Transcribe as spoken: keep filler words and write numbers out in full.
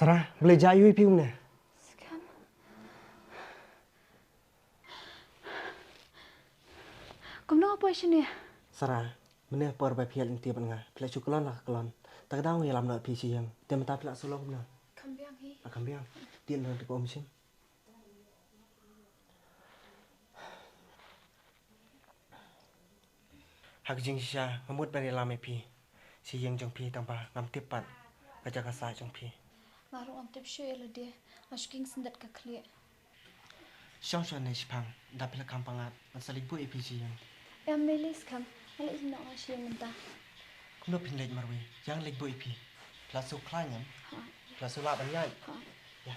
Tara, balei jia ïa phi kumne? Kumno nga poi shane? Sara, mynne por ba phi ïaid lynti bad nga, phi la shu klon la ka klon. Ta ka daw nga ïalam noh ïa phi sha ïing. Te mynta phi la shu long kumno? Kham biang hi. Ah, kham biang. Dien noh te ka um shim. Ha ka jingshisha nga mut ban ïalam ïa phi sha ïing jong phi tang ba ngam tip pat ka jaka sah jong phi. Nga ruh ngam tip shuh ïa lade, nga shu king syndet ka khlieh. Shong shong ne shipang, da phi la kham pyngngad ngan sa leit buh ïa phi sha ïing. Em, mei lei skhem, nga leit noh nga sha ïing mynta. Kumno phin leit marwei, ïa nga leit buh ïa phi. Phi la shu khlaiñ em? Ha. Phi la shu lah ban ïaid? Ha. Ïa.